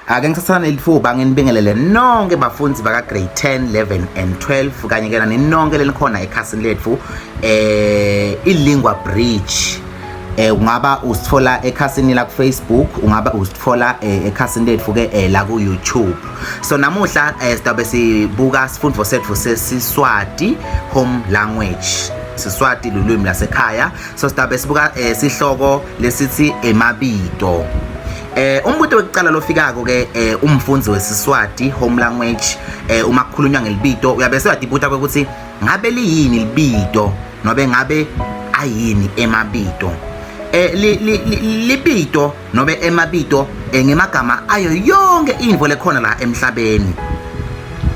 Ake ngithathane lithuba nginibingelele nonke bafundzi baka grade 10, 11 and 12 kanye ke nani nonke lenikhona ekhasini lethu eh iLingua Bridge. Eh ungaba usithola ekhasini la ku Facebook, ungaba usithola eh, ekhasini lethu ke eh, la ku YouTube. So namuhla eh, sidabe sibuka sifundo sethu sesiSwati home language. Siswati lulwimi lasekhaya. So sidabe sibuka eh, sihloko lesithi emabito. Eh umbuto wekuqala lofikako ke eh, umfundzi wesiSwati home language eh, uma kukhulunywa ngelibito uyabe sewatibuta ukuthi ngabe liyini libito nobe ngabe ayini emabito. Eh libito nobe emabito eh, ngemagama ayo yonke intfo lekhona la emhlabeni.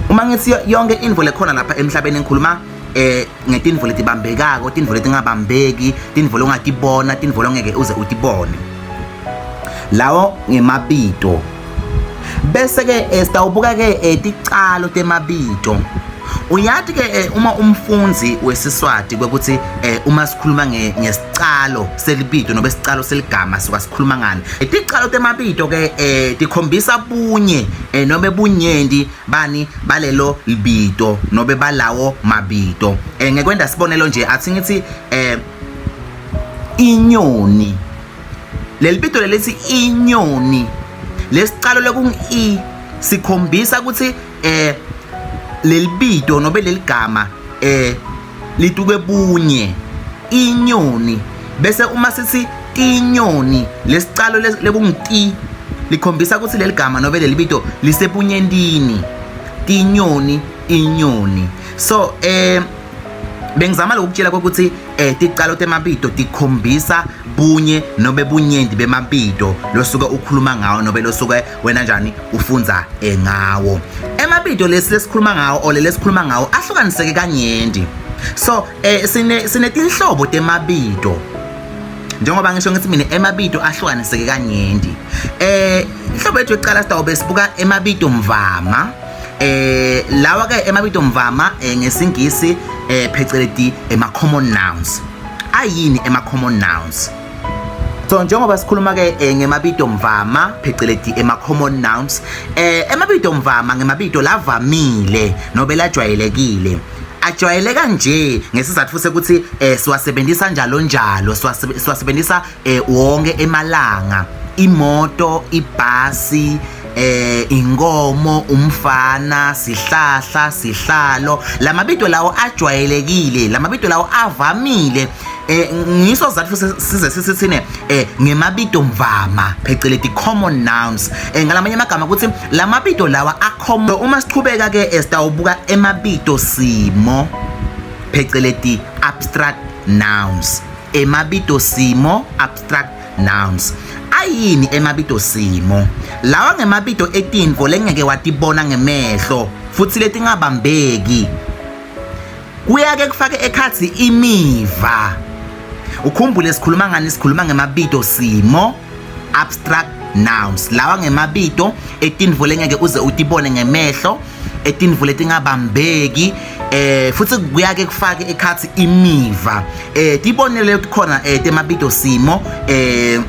Uma ngithi yonke intfo lekhona lapha emhlabeni ngikhuluma eh ngetintfo letibambekako, tintfo letingabambeki, tintfo longatibona, tintfo longeke uze utibone. Lawo ngemabito. Bese ke eh, sitawubuka ke eh, ticalo temabito. Uyati ke eh, uma umfundzi wesiSwati kwekuthi uma sikhuluma ngesicalo selibito nobe isicalo seligama suka sikhuluma ngani. Ticalo temabito ke tikhombisa bunye nobe bunyenti bani balelo libito nobe balawo mabito. Ngekwenda sibonelo nje athi ngithi inyoni lelibito lelithi inyoni lesicalo lekungu i sikhombisa ukuthi eh lelibito nobe leligama eh lituke bunye inyoni bese uma sithi tinyoni lesicalo lekungu ti likhombisa ukuthi leligama nobe lelibito lisebunyentini tinyoni inyoni. So eh bengizama lokukutshela ukuthi eh ticalo temabito tikhombisa bunye nobe bunyenti bemabito losuke ukhuluma ngawo nobe losuke wena njani ufundza eh, ngawo. Emabito lesi lesikhuluma ngawo or lesikhuluma ngawo ahlukaniseke kanyenti. So eh sine sinetinhlobo temabito. Njengoba ngisho ngithi mina emabito ahlukaniseke kanyenti. Eh inhlobo yethu yokuqala sitawube sibuka emabito mvama. Eh lawa ke emabito mvama eh, ngesingisi eh pheceleti ema common nouns. Ayini ema common nouns? So njengoba sikhuluma ke eh, ngemabito mvama pheceleti ema common nouns eh emabito mvama ngemabito lavamile nobe lajwayelekile ajwayeleka nje ngesizathu sekuthi eh siwasebenzisa njalo njalo siwasebenzisa eh wonke emalanga imoto ibhasi eh inkomo umfana sihlahla sihlalo lamabito lawo ajwayelekile lamabito lawo avamile eh ngiso zathu size sisithine eh ngemabito mvama pheceleti common nouns eh ngalamanye amagama ukuthi lamabito lawa a common. Uma sichubeka ke esitawubuka emabito simo pheceleti abstract nouns. Emabito simo abstract nouns. Ayini emabito simo? Lawa ngemabito etintfo lengeke watibona ngemehlo futhi letingabambeki. Kuyake kufake ekhatsi imiva. Ukhumbule sikhuluma ngani? Sikhuluma ngemabito simo abstract nouns. Lawa ngemabito etintfo lengeke uze utibone ngemehlo, etintfo letingabambeki eh futhi kuyake kufake ekhatsi imiva. Eh tibonelo letikhona eh temabito simo eh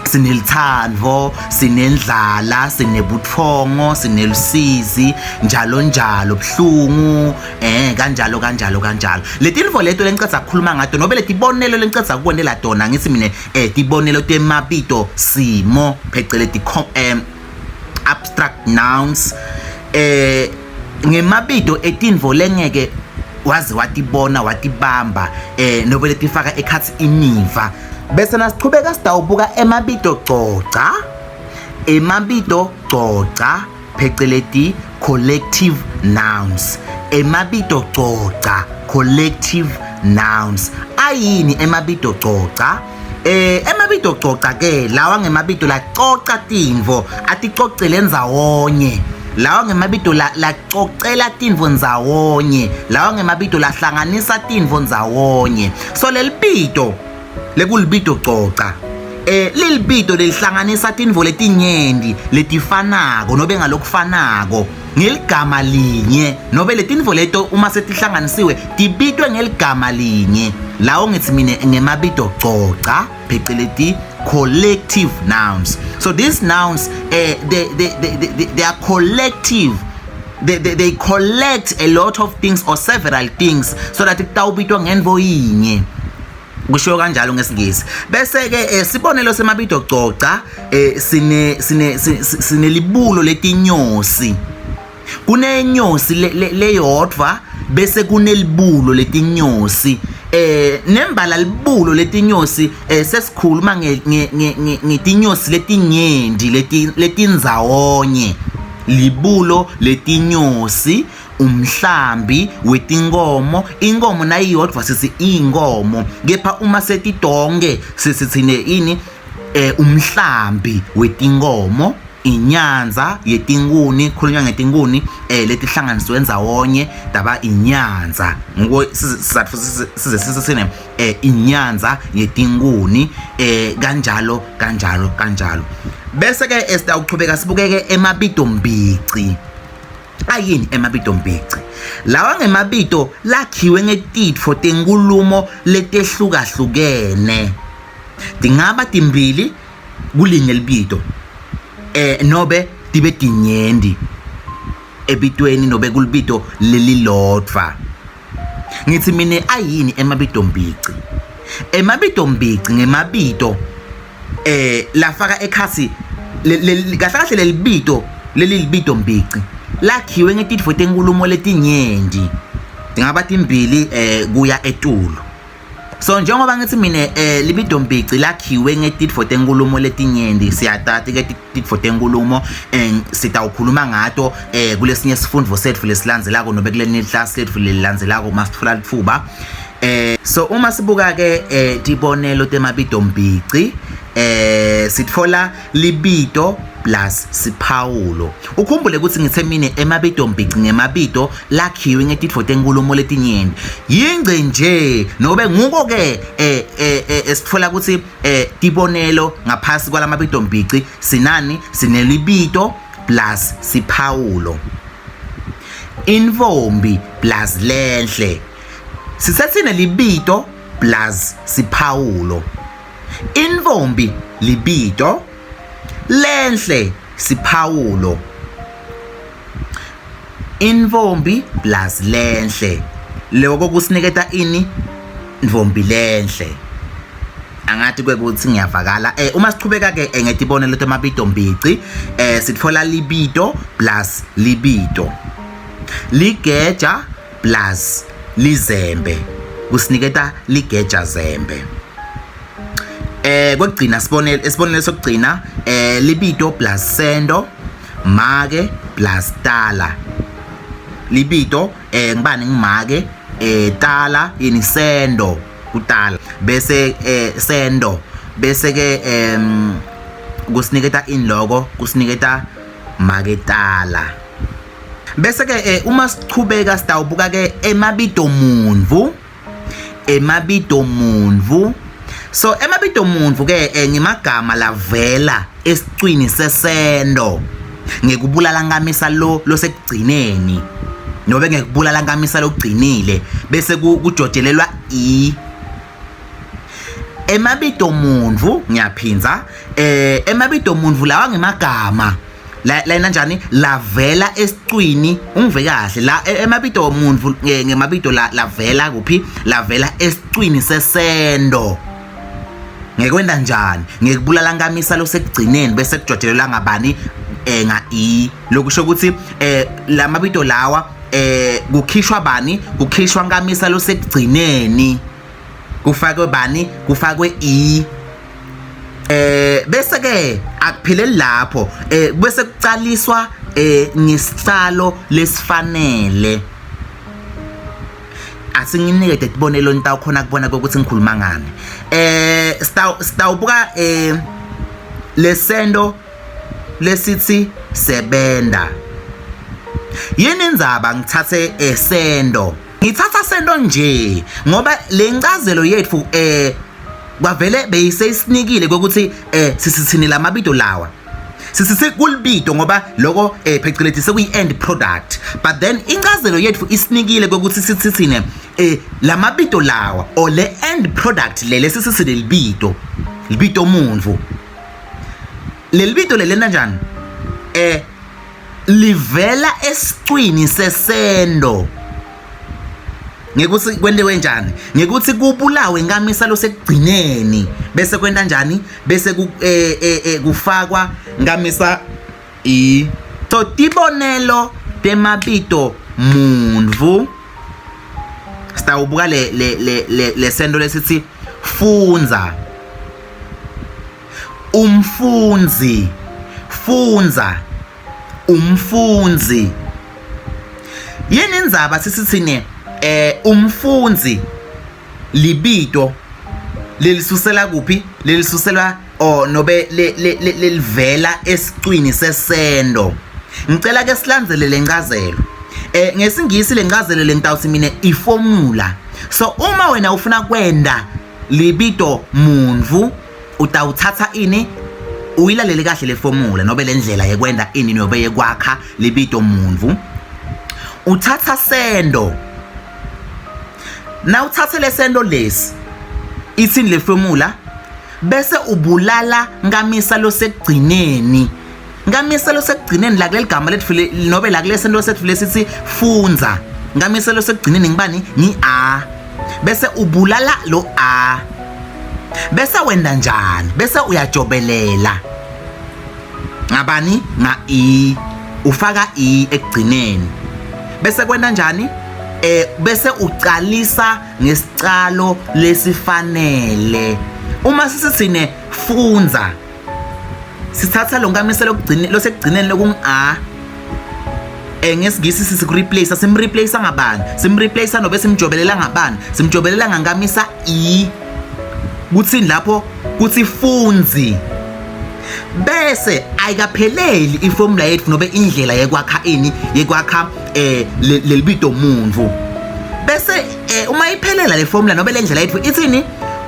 sinelithando, sinendlala, sinebutfongo, sinelusizi, njalo njalo, buhlungu eh kanjalo kanjalo kanjalo. Letinfo leto lengicedza kukhuluma ngato nobe letibonelo lengicedza kukwentela tona ngithi mina eh tibonelo temabito simo pheceleti eh, abstract nouns eh ngemabito etintfo lengeke waze watibona watibamba eh nobe letifaka ekhatsi imiva. Bese nasichubeka sitawubuka emabito gcogca emabito gcogca pheceleti collective nouns. Emabito gcogca collective nouns. Ayini emabito gcogca? Eh emabito gcogca ke lawa ngemabito lacoca tintfo aticocele ndzawonye. Lawa ngemabito lacocela tintfo ndzawonye. Lawa ngemabito lahlanganisa tintfo ndzawonye. So lelibito lekulibito gcogca eh lelibito lelihlanganisa tintfo letinyenti letifanako nobe ngalokufanako ngeligama linye nobe letinfo leto uma setihlanganisiwe tibitwe ngeligama linye. Lawo ngithi mina ngemabito gcogca pheceleti Collective nouns. So these nouns, they are collective. They collect a lot of things or several things so that kutawubitwa ngenvo yinye. Kushiwo kanjalo ngesiNgisi. Bese ke sibonelo semabito gcogca, sine sine sinelibulo letinyosi. Kunenyosi leyodvwa, bese kunelibulo letinyosi. Nembala libulo letinyosi, sesikhuluma ngetinyosi letinyenti letindzawonye. Libulo letinyosi, umhlambi wetinkomo. Inkomo nayiyodvwa sithi inkomo, kepha uma setitonke sithi thine ini? Umhlambi wetinkomo. Inyanza yetinkuni, khulunywa ngetinkuni letihlanganiswe ndzawonye taba inyanza. Ngiko sizatfu size sisine inyanza yetinkuni, kanjalo kanjalo kanjalo. Bese ke sitawuchubeka sibukeke emabito mbici. Ayini emabito mbici? Lawa ngemabito lakhiwe ngetitfo tenkulumo letehlukahlukene. Tingaba timbili kulinye libito, nobe tibe tinyenti ebitweni nobe kulibito lelilodvwa. Ngithi mina, ayini emabito mbici? Emabito mbici ngemabito lafaka ekhatsi kahle kahle lelibito. Leli libito mbici lakhiwe ngetitfo tenkulumo letinyenti, tingaba timbili kuya etulu. So njengoba ngithi mina libito mbici lakhiwe ngetitfo tenkulumo letinyenti, siyatati ke titfo tenkulumo, sitawukhuluma ngato kulesinye sifundvo setfu lesilandzelako nobe kulenye class letfu lelilandzelako uma sitfola litfuba. So uma sibuka ke tibonelo temabito mbici, sitfola libito plus siphawulo. Ukhumbule ukuthi ngithe mine emabito mbici ngemabito lakhiwe ngetitfo tenkulumo letinyenti. Yingce nje nobe nguko ke sitfola ukuthi tibonelo ngaphasi kwalamabito mbici sinani? Sinelibito plus siphawulo. Intfombi plus lenhle. Sisethine libito plus siphawulo. Intfombi libito, lenhle siphawulo. Intfombi plus lenhle, loko kusiniketa ini? Ntfombi lenhle. Angati kwekuthi ngiyavakala. Uma sichubeka ke ngetibonelo temabito mbici, sitfola libito plus libito. Ligeja plus lizembe kusiniketa ligeja zembe. Kwekugcina sibonelo, isibonelo sokugcina, libito plus sendo, make plus tala. Libito ngibani? Ngimake. Tala yini? Sendo kutala, bese sendo, bese ke kusiniketa ini loko? Kusiniketa make tala. Bese ke uma sichubeka sitawubuka ke emabito muntfu. Emabito muntfu, so emabito muntfu ke ngimagama lavela esicwini sesendo ngekubulala nkamisa lo losekugcineni nobe ngekubulala nkamisa lokugcinile, bese kujojelelwa i. Emabito muntfu, ngiyaphindza, emabito muntfu lawa ngemagama la la njani lavela esicwini. Ungive kahle la, emabito muntfu ngemabito la lavela kuphi? Lavela esicwini sesendo. Ngekwenta njani? Ngekubulala nkamisa losekugcineni, bese kujojelelwa ngabani? Nga i. Lokusho ukuthi lamabito lawa kukhishwa bani? Kukhishwa nkamisa losekugcineni, kufakwe bani? Kufakwe i. Bese ke akupheleli lapho, bese kucaliswa ngesicalo lesifanele. Asinginikete tibonelo, nitawukhona kubona ukuthi ngikhuluma ngani. Sitawubuka lesento lesithi sebenda. Yini indzaba ngithathe esendo? Ngithatha sento nje ngoba le ncazelo yethu kwavele beyiseyisinikile kwekuthi sisithini lamabito lawa. Sisithi kulibito ngoba loko phecelezi sekuyi end product, but then incazelo yethu isinikile kwekuthi sithi thine lamabito lawa or le end product le lesisithi lelibito. Libito muntfu. Lelibito lelena njani? Eh livela esicwini sesendo. Ngekuthi kwentiwe njani? Ngekuthi kubulawe inkamisa losekugcineni bese kwenta njani? Bese ku, eh, eh, eh, kufakwa nkamisa i. So tibonelo temabito muntfu sitawubuka le le le le lesento lesithi fundza umfundzi fundza umfundzi yini indzaba sisithini eh umfundzi libito lelisusela kuphi lelisuselwa or nobe lelivela esicwini sesendo ngicela ke silandzele lencazelo eh ngesingisi lencazelo lengitawuthi mina iformula so uma wena ufuna kwenda libito muntfu utawuthatha ini uyilalele kahle le formula nobe le ndlela yekwenda ini nobe yekwakha libito muntfu uthatha sendo nawuthathe lesento lesi ithini le formula bese ubulala nkamisa losekugcineni nkamisa losekugcineni la kuleli gama lethu nobe la kulesento sethu lesithi fundza nkamisa losekugcineni ngibani ngi a bese ubulala lo a bese wenda njani bese uyajobelela ngabani nga i ufaka i ekugcineni bese kwenta njani eh bese ucalisa ngesicalo lesifanele uma sisithine fundza sithatha lo nkamisa lokugcina losekugcineni lokungu a eh ngesingisi sithi ku replace sim replace ngabani sim replace nobe simjobelela ngabani simjobelela ngankamisa i kuthini lapho kuthi fundzi bese ayikapheleli iformula yethu nobe indlela yekwakha ini yekwakha eh lelibito muntfu bese eh, uma iphelela le formula nobe le ndlela yethu ithini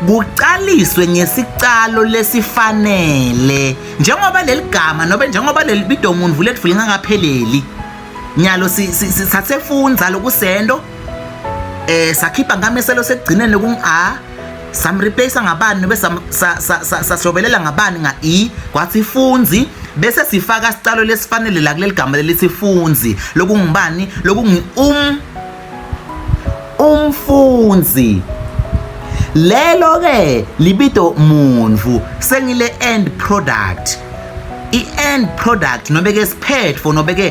kucaliswe ngesicalo lesifanele njengoba leligama nobe njengoba lelibito muntfu letfu lingakapheleli nyalo sithathe fundza lokusendo eh sakhipha ngameselo sekugcineni lokungu a samreplace ngabani nobe sasijobelela ngabani nga i kwathi fundzi bese sifaka sicalo lesifanele la kuleli gama lelithi fundzi lokungubani lokungi um umfundzi lelo ke libito muntfu sengile end product i-end product nobe ke siphetfo nobe ke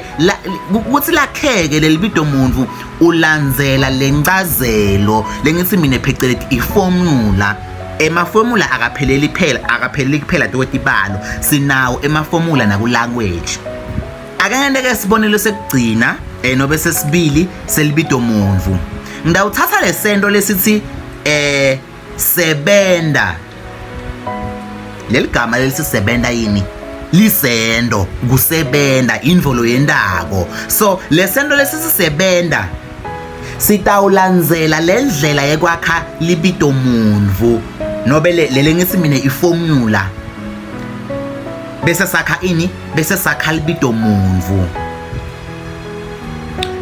kutsi lakheke lelibito muntfu ulandzela lencazelo lengithi mina pheceleti iformula emafomula akapheleli phela akapheleli kuphela tokwetibalo sinawo emafomula naku language ake ngente ke sibonelo sekugcina eh nobe sesibili selibito muntfu ngidawuthatha lesento lesithi eh sebenda leli gama lelithi sebenda yini lisendo kusebenda intfo loyentako so lesento lesisisebenda sitawulandzela le ndlela yekwakha libito muntfu nobe lele ngithi mina iformula bese sakha ini bese sakha libito muntfu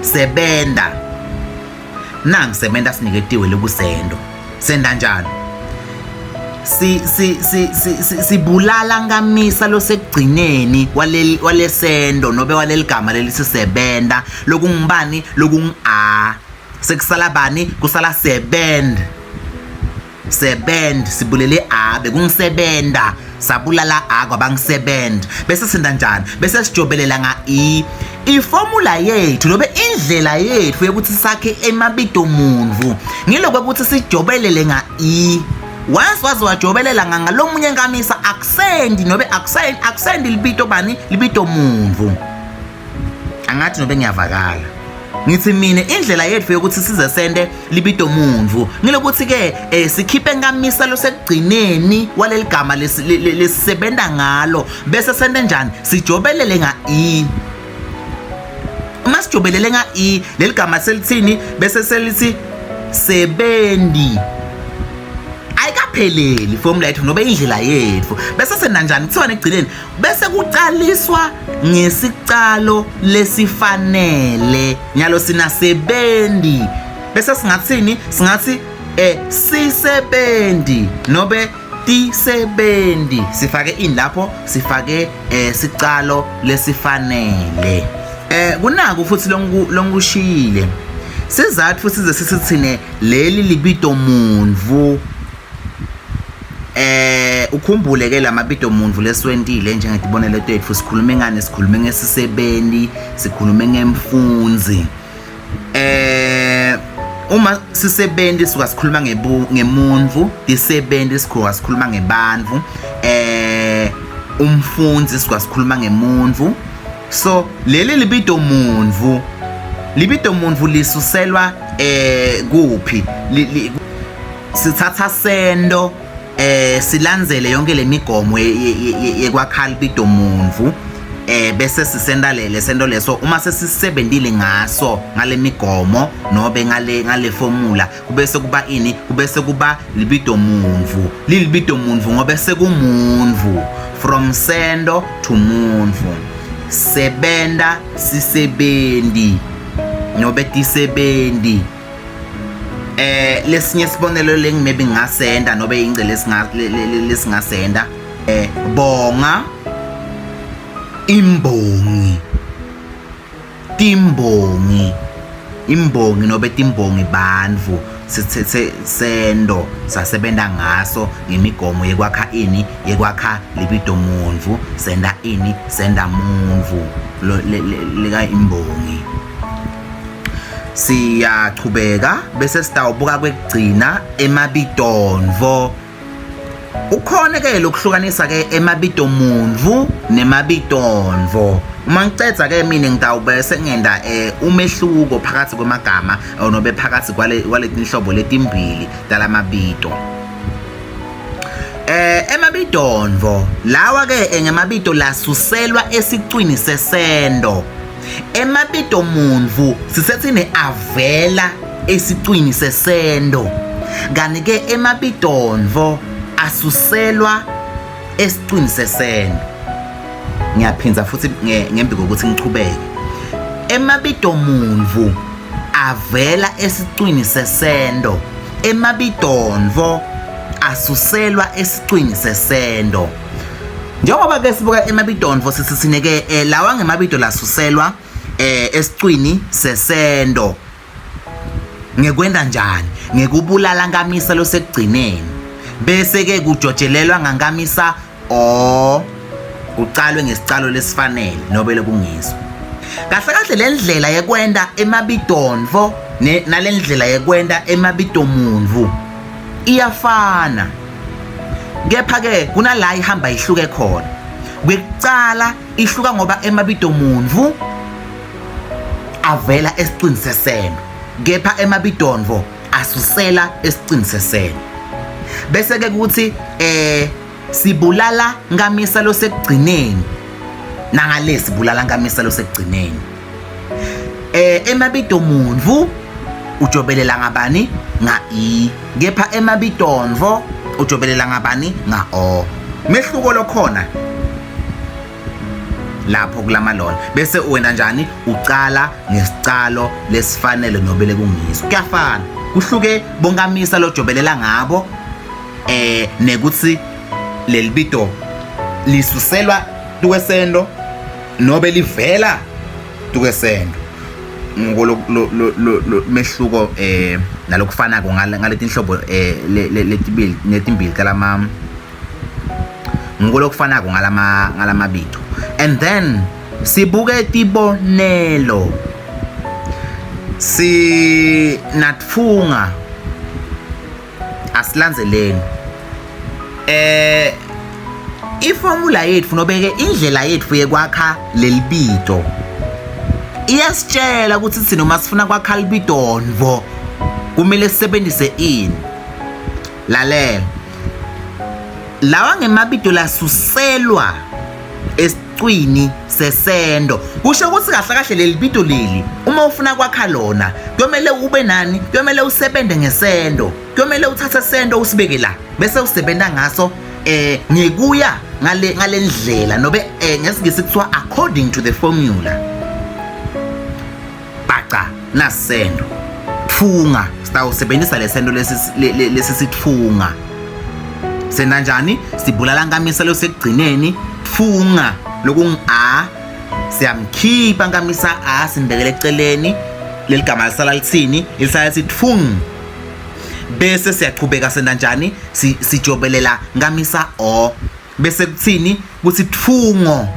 sebenda nangu sementa siniketiwe lekusendo senda njani si si si si sibulala nkamisa losekugcineni waleli walesendo nobe waleligama lelisisebenta lokungubani lokungu a sekusala bani kusala sebend sebend sibulele a bekungisebenta sabulala a kwabangisebend bese senda njani bese sijobelela nga i iformula yethu nobe indlela yethu yokuthi sakhe emabito muntfu ngiloko ukuthi sijobelele nga i once waze wajobelela ngangalomunye nkamisa akusendi nobe akusendi akusendi libito bani libito muntfu angathi nobe ngiyavakala ngithi mina indlela yethu yokuthi size sente libito muntfu ngilokuthi ke eh, sikhiphe nkamisa losekugcineni waleligama lesisebenta ngalo bese sente njani sijobelele nga i uma sijobelele nga i leligama selithini bese selithi sebendi ayikapheleli formula yethu nobe indlela yethu bese sena njani kuthiwa ekugcineni bese kucaliswa ngesicalo lesifanele nyalo sinasebendi bese singathini singathi eh sisebendi nobe Tisebenti sifake ini lapho? Sifake eh sicalo lesifanele. Eh kunaku futhi lonkushiyile. Sizathu size sisithine leli libito munvu eh ukhumbule ke lamabito muntu lesiwentile njengetibonelo tetfu sikhulume ngani sikhulume ngesisebenti sikhulume ngemfundzi eh uma sisebenti suka sikhuluma ngebu ngemuntfu tisebenti sikhuka sikhuluma ngebantfu eh umfundzi suka sikhuluma ngemuntfu so leli libito muntfu libito muntfu lisuselwa eh kuphi sithatha sento eh silandzele yonke lemigomo yekwakha libito muntfu eh bese sisenta le sento leso uma sesisebentile ngaso ngale migomo nobe ngale ngale formula kubese kuba ini kubese kuba libito muntfu lilibito muntfu ngobe sekumuntu from sendo to muntfu sebenta sisebenti nobe tisebenti eh lesinye sibonelo lengimaybe ngingasenda nobe ingce lesingasenda eh bonga imbongi timbongi imbongi nobe timbongi bantfu sithethe sendo sasebenta ngaso ngemigomo yekwakha ini yekwakha libito muntfu senda ini senda muntfu leka imbongi Siyachubeka bese sitawubuka kwekugcina emabitondvo. Ukhona ke lokuhlukanisa ke emabitomuntfu nemabitondvo. Uma ngicedza ke mina ngitawube sengenda eh, umehluko phakathi kwemagama eh, nobe phakathi kwale kwaletinhlobo letimbili talamabito. Eh emabidonvo lawa ke ngemabito lasuselwa esicwini sesendo. Emabito muntfu sisetsine avela esicwini sesendo. Kani ke emabidonvo asuselwa esicwini sesendo. Ngiyaphindza futhi ngembi kokuthi ngichubeke. Emabito muntfu avela esicwini sesendo. Emabidonvo asuselwa esicwini sesendo. Njengoba ke sibuka emabidonvo sithi sine ke eh, lawa ngemabito lasuselwa eh, esicwini sesendo. Ngekwenta njani? Ngekubulala nkamisa losekugcineni. Bese ke kujojelelwa ngankamisa o kucalwe ngesicalo lesifanele nobe lokungiso. Kahle kahle le ndlela yekwenta emabidonvo nale ndlela yekwenta emabitomuntfu iyafana. Kepha ke kunala ihamba ihluke khona. Kwekucala ihluka ngoba emabitomuntfu avela esicwini sesendo kepha emabidonvo asusela esicwini sesendo bese ke kuthi eh sibulala nkamisa losekugcineni nangale sibulala nkamisa losekugcineni eh emabito muntfu ujobelela ngabani nga i kepha emabidonvo ujobelela ngabani nga o mehluko lokhona lapho kulamalona bese wena njani ucala ngesicalo lesifanele nobe lekungiso kuyafana kuhluke bonkamisa lojobelela ngabo eh nekuthi lelibito lisuselwa tukwesendo nobe livela tukwesendo ngoko lo mehluko eh nalokufanako ngaletinhlobo eh letibili netimbili talama ngiko lokufanako ngalama ngalamabito and then sibuke tibonelo sinatfunga asilandzeleni eh iformula yethu nobeke indlela yethu yekwakha lelibito iyasitshela ukuthi thina uma sifuna kwakha libidonvo kumele sisebenzise ini lalela lawa ngemabito lasuselwa esicwini sesendo kusho ukuthi kahle kahle leli bito leli uma ufuna kwakha lona kuyomele ube nani kuyomele usebenze ngesendo kuyomele uthathe sendo usibeke la bese usebenza ngaso eh ngekuya ngale ngalendlela nobe eh ngesingisi kuthiwa according to the formula bhaca nasendo tfunga sitawusebenzisa lesento lesi lesi sitfunga. Sena njani? Sibulala nkamisa losekugcineni tfunga lokungu a siyamkhipha nkamisa a simbekele eceleni leli gama lisala lithini? Lisala lithi tfung. Bese siyachubeka sena njani? Sijobelela nkamisa o bese kuthini? Kuthi tfungo.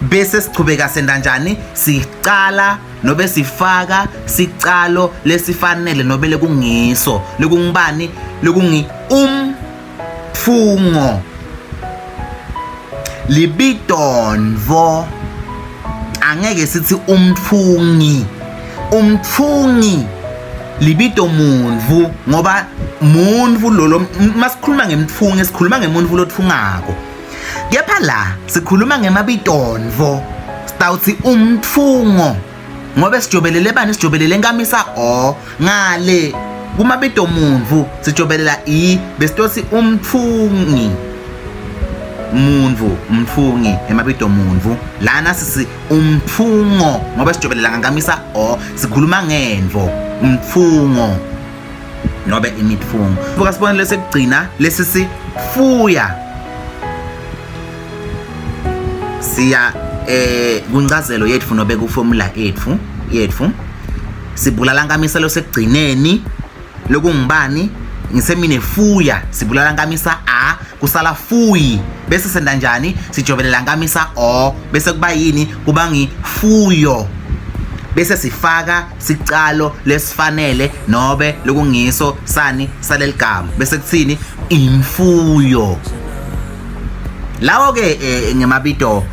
Bese sichubeka senta njani? Sicala nobe sifaka sicalo lesifanele nobe lekungiso lekungubani lekungi umtfungo libidonvo angeke sithi umtfungi umtfungi libito muntfu ngoba muntfu lolo masikhuluma ngemtfungi sikhuluma ngemuntfu lotfungako. Kepha la sikhuluma ngemabitondvo sitawutsi umtfungo ngobe sijobelele bani sijobelele nkamisa o ngale kumabito muntfu sijobelela i besitotsi umtfungi muntfu umtfungi emabito muntfu lana sisi umtfungo ngoba sijobelela ngankamisa o sikhuluma ngendvo umtfungo nobe imitfungo buka sibonelo sekugcina lesi sifuya siya eh kuncazelo yetfu nobe kuformula yetfu yetfu sibulala nkamisa losekugcineni lokungubani ngisemine fuya sibulala nkamisa a kusala fuyi bese senda njani sijobelela nkamisa o bese kuba yini kuba ngifuyo bese sifaka sicalo lesifanele nobe lokungiso sani saleligama bese kuthini imfuyo lawo ke eh, ngemabito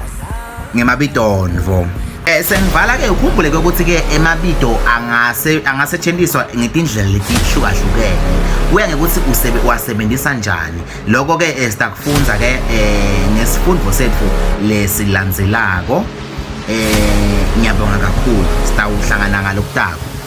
ngemabitondvo Eh sengivala ke ukhumbule ke ukuthi ke emabito angase angasetshenziswa ngetindlela letihlukahlukene kuya ngekuthi usebe wasebenzisa njani lokho ke eh, sitakufundza ke eh, ngesifundvo setfu lesilandzelako eh ngiyabonga kakhulu sitawuhlangana ngalokutako.